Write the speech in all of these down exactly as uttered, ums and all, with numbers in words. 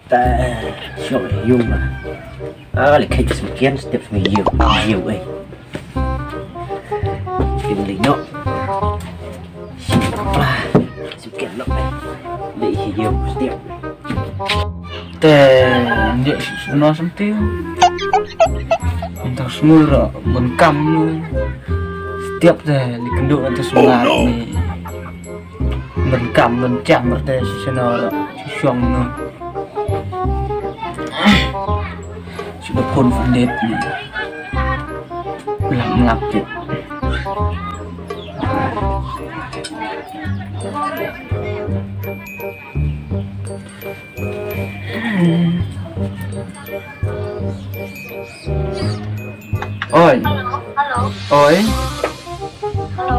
Ta shong yung ma. Ah, le kai sum kian step sum yung yung eh. Yung le no. Sum kian no eh. Le yung step. Te ndik sum no sum tiu. Entah semua ro benkam nu. Setiap te le kenduk nanti semangat ni. Benkam bencam berte sesena ro sesong nu. Sudah confident ni. Lap lap tu. Oi. Hello. Oi. Hello.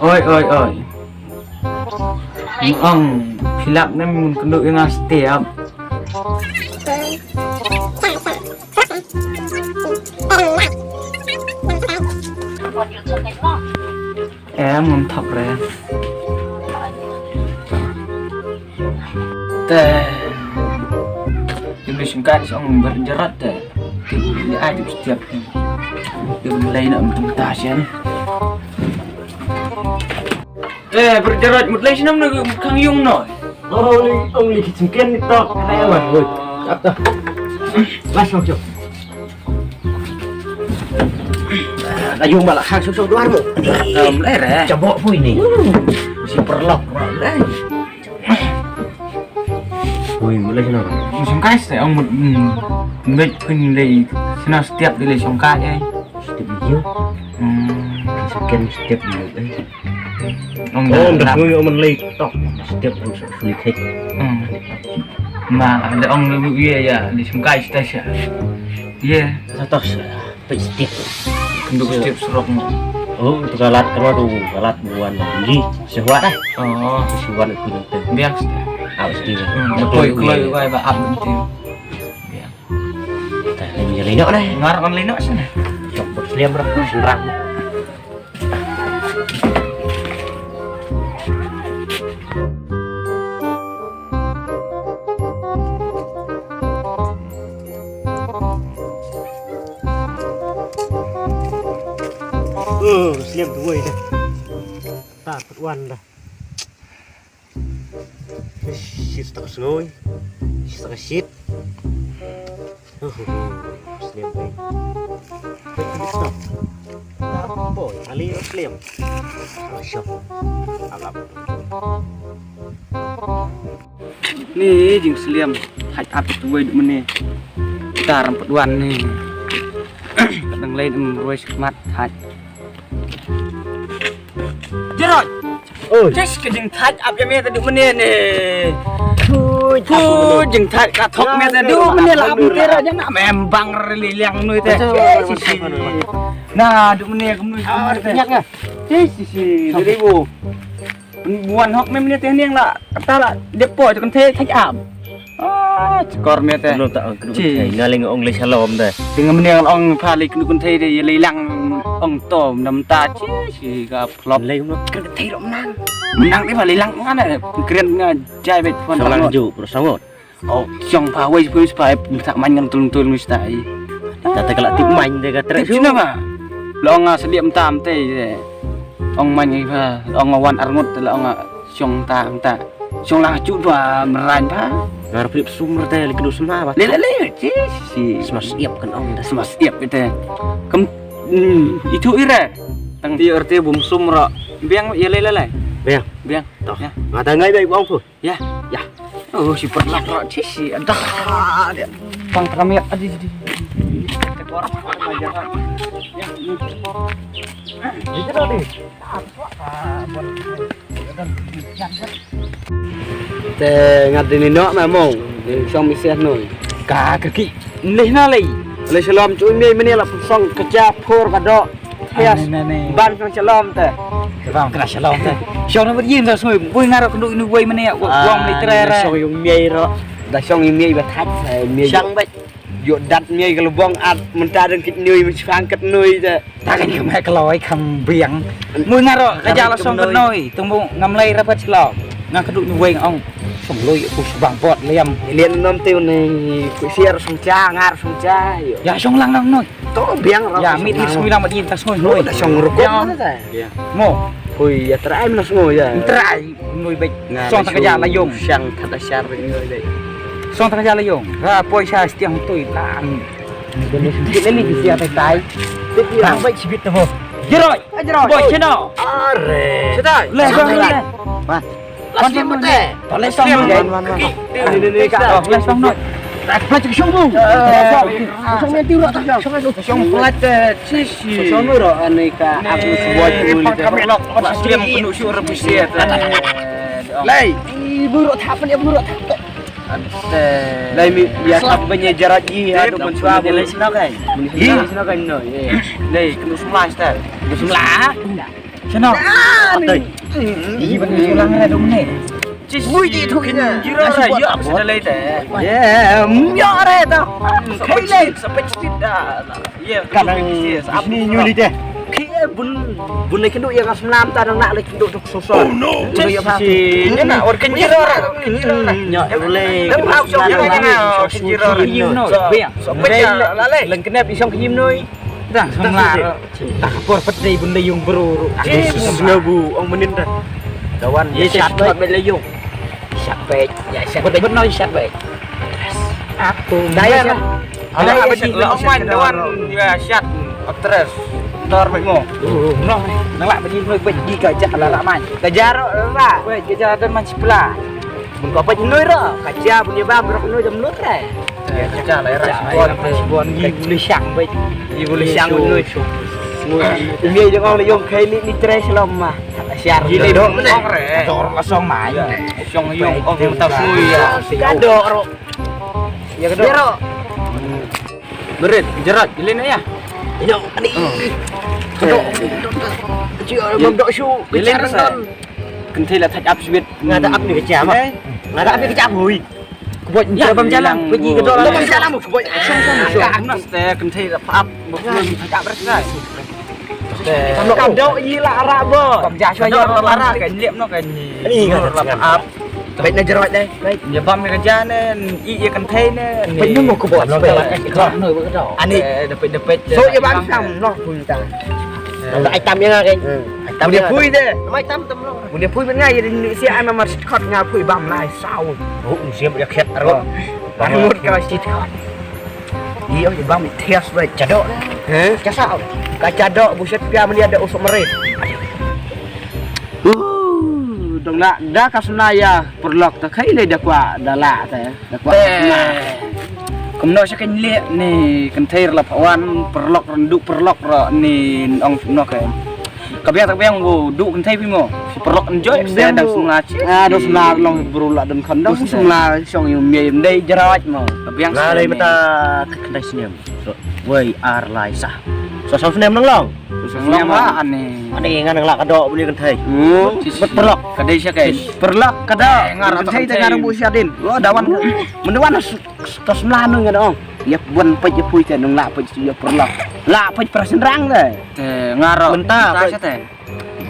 Oi, oi, oi. Ong, philap nem mun kendo ina setiap. Em ngam thok re. Te. Jumbi singkat song berjerat te. Ti ni ai jumbi setiap ni. Jumbi lai nak mentum tasian. Te berjerat mut lai sinam nak kang yung no. Oh, ni ong ni kitchen ken ni tok. Kata ya wan. Apa? Mas, mas, mas. Ayung bala khang susu duar mu. Em, lere. Cabok pui ni. Si perlok. Ui, mulai sana. Songkai se ong mut. Mut pun le sana setiap le songkai ai. Setiap video. Hmm. Sekian setiap video ai. Ong dah dah ngui ong mulai tok. Setiap ong sulit hai. Hmm. Ma ada ong lu ya ya le songkai stai sa. Ye. Satu sa. Peit stick. Kenduk stick serok mo. Oh, tu galat kena tu galat buan lagi. Sehuat eh. Oh. Sehuat aku nanti. Biang stick. Awas dia. Hmm, betul kalau kau ba ap nanti. Biang. Dah ni lino deh. Ngar on lino sana. Cok bot seliam rak. Serang. Uh, slim tu woi dah. Tak perluan dah. Shit tak sengoi. Shit tak shit. Slim bai. Bai kali stop. Boy, kali slim. Alah shop. Alap. Ni jingsliam haj ap tu wei duk mene. Kita ram pat wan ni. Kadang lain em roi sekmat haj. Jeroj. Oi. Jes ke jingthaj ap ya me ta duk mene ni. Ku jingthaj ka thok me ta duk mene la ap te ra jana mem bang rili liang nui te. Na duk mene kem nui. Nyak na. Sisi sisi. Dari bu. Buan hok mem ni te niang la kata la depo tu kan te thaj ap. Ah, chikor me te. Belum tak ang kenu. Ngaling ong le shalom te. Dengan meniang ong pha le kenu kan te de le lang ong to nam ta chi si ka plop. Le kenu kan te rom nang. Menang te pha le lang ngan kren nga jai bet phone. Salang ju pro sangot. Oh, siang pha wei pha wei pha tak main ngan tulung tulung stai. Kata kala tip main de ka trek. Tip sina ba. Long nga sediak mentam te. Ong main pha ong wan arngut te la ong siang ta ta. Siang lang chu ba meran pha. Ngar pip sumr te le kenu sma ba. Le le le. Si si. Sma siap kan ong da. Sma siap te. Kem itu ira. Tang ti erte bum sumra. Biang ya le le le. Biang. Biang. Toh. Ngata ngai bai bong phu. Ya, ya. Oh, si perlak rak ci si dah. Pang kami adi di. Tekor ajar. Ya. Di kena di. Te ngat dini nok memang. Di song misih noi. Ka kaki. Leh na lei. Leh shalom cui mei meni la song keja phor ka dok. Yes. Ban kena shalom te. Ban kena shalom te. Shong na bad yin da soi bui ngaro kendu inu bui mene wang ni tre re. Shong yung miai ro. Da shong yung miai ba thaj miai. Shang ba. Yo dat miai ke lubong at menta deng kit nui mensang ket nui te. Ta kan yung mai keloi kam biang. Mui ngaro ka jala shong ket nui. Tung bu ngam lai rapat shalom. Nga kedu ni weng ong. Song lui ku sbang bot liam. Lian nom teu ni ku siar song cha ngar song cha yo. Ya song lang lang noi. To biang ra. Ya mit song lang ma di ta song noi. Da song rukom na ta. Ya. Mo. Hui ya trai na song ya. Trai noi bek. Song ta ka ja la yong. Siang ta ta siar noi bek. Song ta ka ja la yong. Ra poi sa stiang tui ta. Ni ni ni siar ta tai. Ti ti ra bek sibit ta mo. Jeroi. Jeroi. Boy cheno. Are. Setai. Le song le. Last name mate. Last name mate. Last name mate. Last name mate. Song mate tu ro ta. Song mate tu ro ani ka aku sebuah dulu. Last name penuh syur buset. Lai, ibu ro ta apa ni ibu ro ta. Lai mi biasa banyak jarak ji. Aduh mensuap lai sini kan. Lai sini kan no. Lai kena sebelah. Kena sebelah. Sino? Ih, ban shulang ra dum ne. Wui di thu kina. Jiro ra yo ap sa lei te. Ye, myo re ta. Kai lei sa pek speed da. Ye, kan ni nyu li te. Ki bun bun lei kindu ya ngas nam ta nang nak lei kindu tuk so so. Oh no. Ye na or kan jiro ra. Nyo le. Kan hau so jiro ra. Jiro ra. So pek la lei. Leng kenep isong kiyim noi. Tang samla. Ta ka por pat dei bun dei yung bru. Ngabu ong menin ta. Dawan ye shat bet le yung. Shat bet ya shat bet no shat bet. Aku dai ya. Ala abis lo man dawan ya shat. Aktres. Tor bet mo. No. Nang la bet bet di ka jak la la man. Ka jaro la. Bet ka jaro man sipla. Mun ka peit noi ro, ka jia bun ïa bam ro noi jam lut re. Ka jia lai ra sibon sibon gi bun shang peit. Gi bun shang noi. Umi jong ong le yong kai ni ni tre shalom ma. Siar gi le dong re. Dor ka song mai. Song yong ong ta sui ya. Ka do ro. Ya ka do ro. Berit, jerat, jilin ya. Ino ani. Ka do. Ka jia bam do shu. Jilin sa. Kynthei la thaj ap sibit. Nga da ap ni ka jam. Nga da ap ni ka jam hui. Ku bot ni bam jalan. Pergi ke dolar. Bam jalan ku bot. Song song song. Ka anas te kynthei la ap. Bam thaj ap res kai. Ka do yi la ara bo. Bam ja shwa yi la ara ka lip no ka ni. Ni nga da ap. Bait na jerot dai. Bait. Ïa bam ïa ka ja ne, i ïa kynthei ne. Bait na mo ku bot. Ani. Depit depit. So ïa bam sam no ku ta. Ai tam ïa nga kai. Ai tam ïa pui de. Mai tam tam no. Mun ïa pui men nga ïa ni si ai mamar sit khot nga pui bam lai saw. Ru siap ïa khet ro. Bam mut ka sit khot. Ïa ïa bam thias bai chadok. He? Chasau. Ka chadok buset pia men ïa da usuk merit. Uh, dong la da ka sna ïa perlok ta khai le da kwa da la ta. Te kumno sha kein leh ni kynthei la phawan perlok rendu perlok ro ni ong no ke. Ka biang tak biang bu du kynthei pi mo. Si perlok enjoy se dang semla chi. Ah, dang semla long bru la dang khon dang semla shong yu mie yu dei jerawat mo. Ka biang la dei mata kynthei snem. Wei ar lai sah. So so snem nang long. Snem ma ani. Ani ngan nang la ka do bu ni kynthei. Bet perlok. Ka dei sha kein. Perlok ka do. Ngar kynthei te ngar bu sha din. Lo dawan. Mendawan Ka semla nung ngan ong. Ïa bun peit ïa pui te nung la peit ïa perlok. La peit pra senrang te. Te ngaro. Mynta peit te.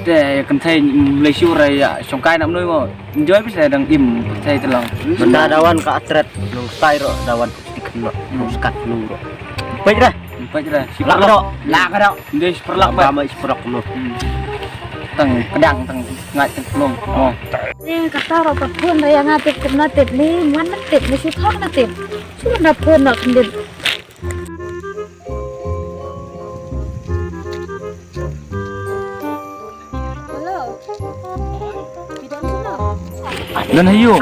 Te kynthei Malaysia ra ïa shongkai na mnui mo. Enjoy pisa dang im kynthei te long. Mynta dawan ka atret nung tai ro dawan peit kno. Nung skat nung ro. Peit ra. Peit ra. Si perlok. La ka do. Ndei si perlok ba. Ba mai si perlok no. Tang kedang tang ngai tang nung. Oh. Ni kata ro ka phone ro ïa nga tip tip na tip ni man na tip ni shu thok na tip. Shu na phone na kendit. Hello. Don hayu.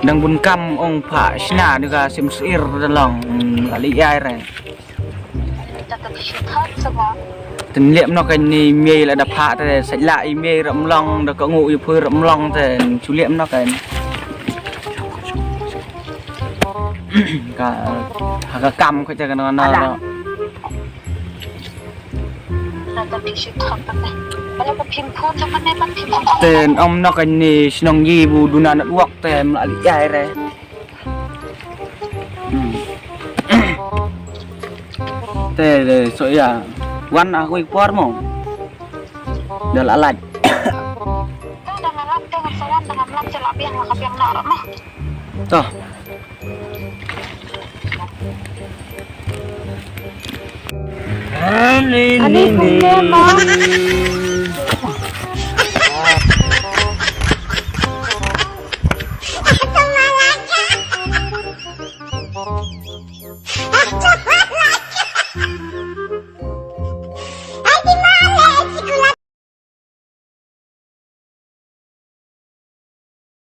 Dang bun kam ong pha shna ni ka sim sir da long ali ai re. Tin lep no ka ni miei la da pha te sait la i miei rap mlong da ka ngu i phui rap mlong te chu lep no ka ni. Ka ha ka kam ko te ka no no. Ten om no ka ni shnong yi bu duna network te mla li ai re. Te de so ya wan a koi por mo. Dal alat. Biang la ka biang noh noh mo. To. Ani kumne mo.